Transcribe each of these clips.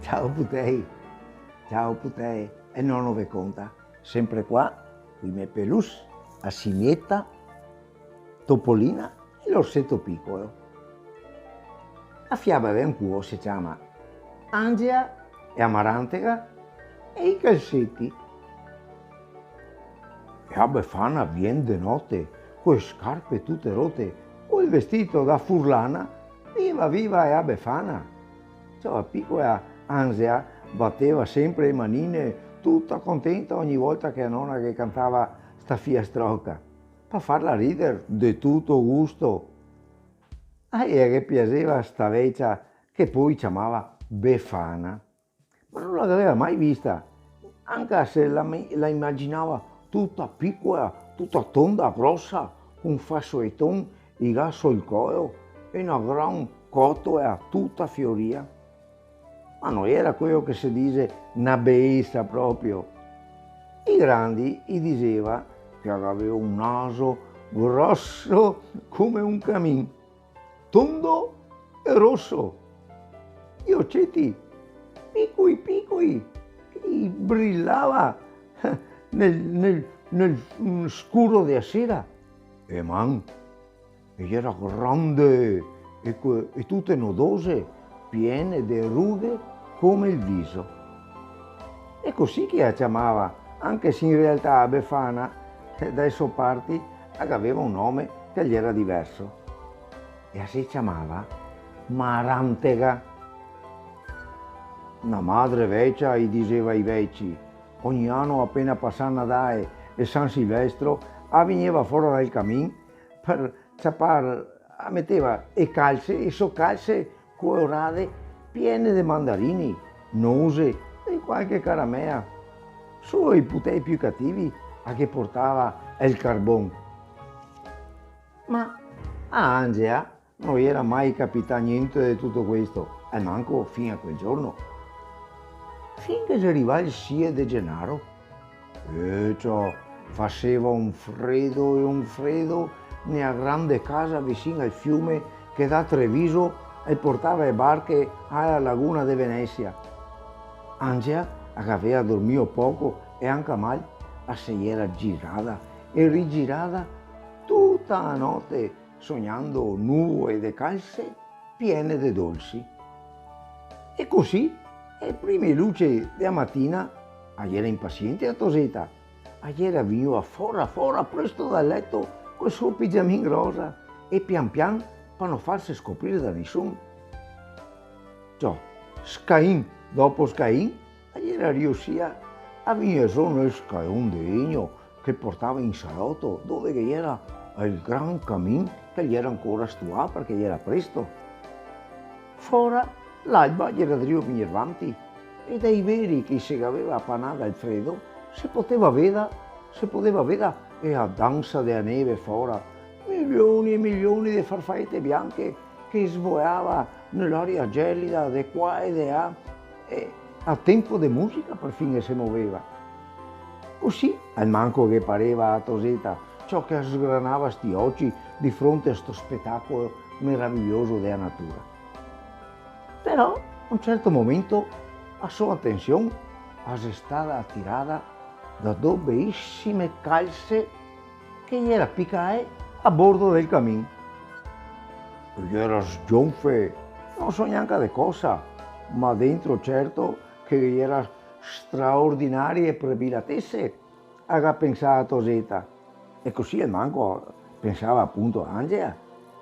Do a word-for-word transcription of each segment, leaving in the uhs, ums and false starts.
Ciao putei, ciao putei, el nono ve conta, sempre qua, coi me pelus, a simieta, Topolina e l'orseto picolo. A fiaba de ancuo se ciama Angea e a marantega e i calseti. E a Befana vien de note, co e scarpe tute rote, col vestito da furlana, viva, viva e a Befana! Ciò, a picola Angea bateva sempre e manine, tuta contenta ogni volta che a nona ghe cantava sta fiastroca, pa farla rider de tuto gusto. A ea ghe piaseva sta vecia che po i ciamava Befana. Ma no la gaveva mai vista, anca se la me-, la imaginava tuta picola, tuta tonda, grosa, co un fasoleton ligà sul colo e na gran cotola tuta fioria. Ma no iera quelo che se dixe na beesa proprio. I grandi i dixeva che a gaveva un naso groso come un camin, tondo e roso, i oceti picoi picoi che i brilava nel, nel, nel, mm, scuro dea sera, e man, e iera grande e co-, e tute nodose, piene de rughe come el viso. E cusì che a ciamava, anca se in realtà a Befana, eh, dae so parti, a gaveva un nome che ghe iera diverso. E a se ciamava Marantega. Na madre vecia, i dixeva i veci, ogni ano, apena pasà Nadale e San Silvestro, a vigneva fora dal camin par ciapar, a meteva e calse, e so calse colorade, piene de mandarini, nose e qualche caramea. Solo i putei più cativi a ghe portava el carbon. Ma a Angea no iera mai capità gnente de tuto questo, almanco fin a quel giorno. Fin che xe rivà el sie de genaro. E ciò, faseva un fredo e un fredo nea grande casa visin al fiume che da Treviso el portava e barche a la laguna de Venesia. Angea, a gaveva dormìo poco e anca mal, a se iera girada e rigirada tuta a note, sognando nuvoe de calse piene de dolsi. E cusì, ae prime luce dea matina, a iera inpasiente a Toseta, a iera vignua fora, fora, presto dal leto, col so pigiamin rosa, e pian pian, pa no farse scoprir da nisun. Ciò, scain dopo scain, a iera riusìa a vignir zo nel scalon de legno che portava in saloto, dove che iera el gran camin che iera ancora stuà, parché iera presto. Fora, l'alba iera drio vignir vanti, e dai veri che se gaveva apanà dal fredo, se podeva veda, se podeva veda e a dansa dea neve fora, milioni e milioni de farfaete bianche che svolava ne l'aria gelida de qua e de là, e a tempo de musica parfin se moveva. Cusì almanco ghe pareva a Toseta, ciò che a sgranava sti oci di fronte a sto spetacolo meraviglioso dea natura. Però, a un certo momento, a so atension a xe stada atirada da do beisime calse che iera picae a bordo del camin. Iera sgionfe, no so gnanca de cosa, ma dentro certo che iera straordinarie prebilatese, a ga pensà a Toseta. E cusì almanco pensava apunto Angea,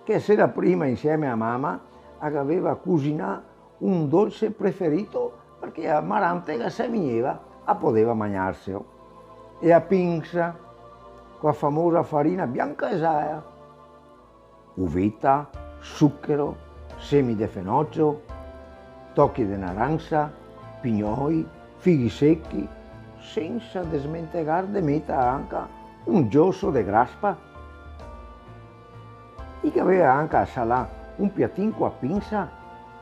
che a sera prima insieme a mama a gaveva cusinà un dolse preferito, parché a Marantega, se vigneva, a podeva magnarseo. E a pinsa, co a famosa farina bianca e xaea, uveta, suchero, semi de fenocio, tochi de naransa, pignoi, fighi sechi, sensa desmentegar de metar anca un gioso de graspa. I gaveva anca salà un piatin co a pinsa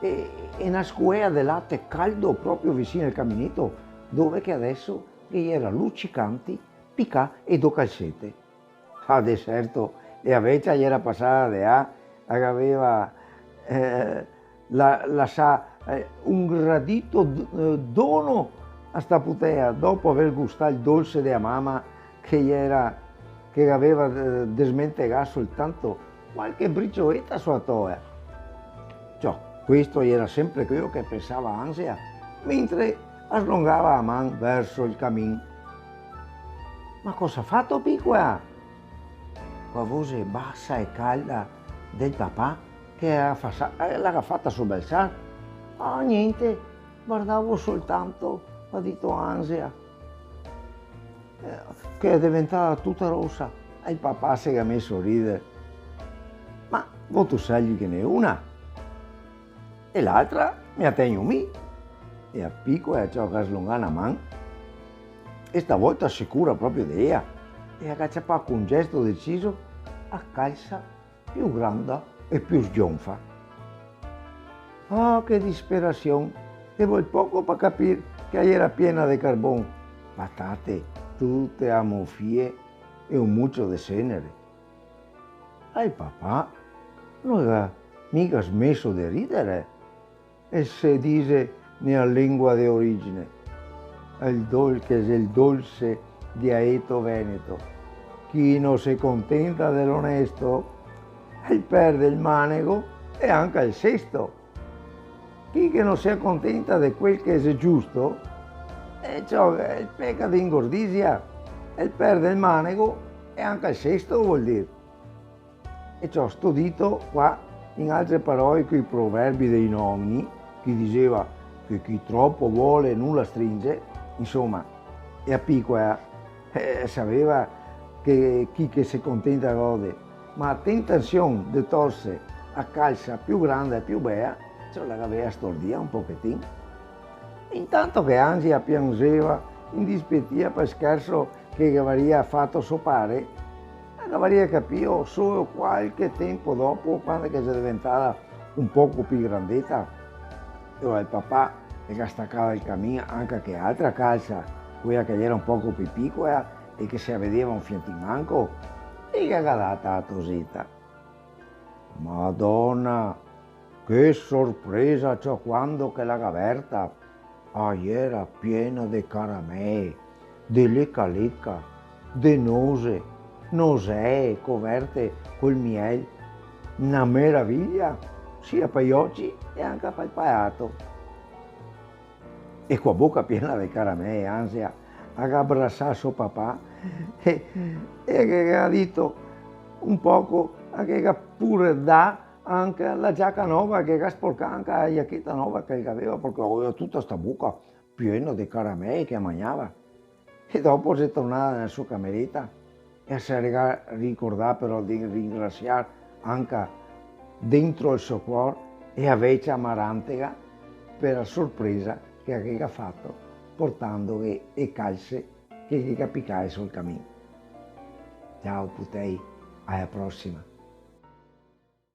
e, e na scuea de late caldo proprio visin al camineto, dove che adeso ghe iera lucicanti picà e do calsete. Ah, de certo, e a vecia iera pasada de là, a gaveva, eh, la-, lasà eh, un gradito d-, eh, dono a sta putea, dopo aver gustà el dolse dea mama che iera, che gaveva, eh, desmentegà soltanto qualche bricioleta so a toea. Ciò, questo iera sempre queo che pensava Ansea, mentre a slongava a man verso el camin. "Ma cosa ga fato, picoea?" Co a voxe basa e calda del papà che a fa-, eh, la ga fata sobalsar. "Ah, gnente, vardavo soltanto", ga dito Ansea, eh, che xe deventà tuta rosa. E el papà se ga meso a rider. "Ma vo tosarghe una, e l'altra me a tegno mi." E a picoea, eh, ciò, ga slongà na man, e sta volta sicura proprio de ea, e a ga ciapà co un gesto deciso a calsa più granda e più sgionfa. Ah, che disperasion! E vol poco pa capir che a iera piena de carbon, patate tute amofie e un mucio de cenere. E el papà no ga miga smeso de ridere, e se dixe nea lengua de origine, el dol-, che xe el dolse diaeto veneto: "Chi no se contenta de l'onesto, el perde el manego e anca el sesto. Chi che no se contenta de quel che xe giusto, e ciò, el peca de ingordisia, el perde el manego e anca el sesto", vol dir. E ciò, sto dito qua, in altre paroe, coi proverbi dei noni, che dixeva che "chi tropo vole nula stringe", insoma, e a picoea, eh, saveva che chi che se contenta gode, ma a tentasion de torse a calsa più granda e più bea, ciò, la gavea stordia un pochetin. Intanto che Ansea pianxeva in dispetìa par scherso che gavaria fato so pare, la gavaria capìo solo qualche tempo dopo, quando che xe deventà un poco più grandeta. E ora el papà el ga stacà dal camin anca che altra calsa, quea che iera un poco più picoea e che se vedeva un fiantin manco, e ghe ga data a toseta. Madona, che sorpresa, ciò, quando che la ga verta! A iera piena de caramee, de leca-leca, de nose, nosee coverte col miel. Na meraviglia, sia pai oci e anca pal palato. E co a boca piena de caramee, Ansea a ga brasà so papà e, e a ghe ga dito un poco, a ghe ga pure dà anca la giaca nova, che ga sporcà anca la giacheta nova che el gaveva, parché gaveva tuta sta boca piena de caramee che a magnava. E dopo xe tornada nea so camereta e a se ga ricordà però de ringrasiar anca dentro el so cuor e a vecia Marantega par la sorpresa che a ghe ga fato, portandoghe e calse che, che a ghe ga picà sul camin. Ciao putei, a la prosima.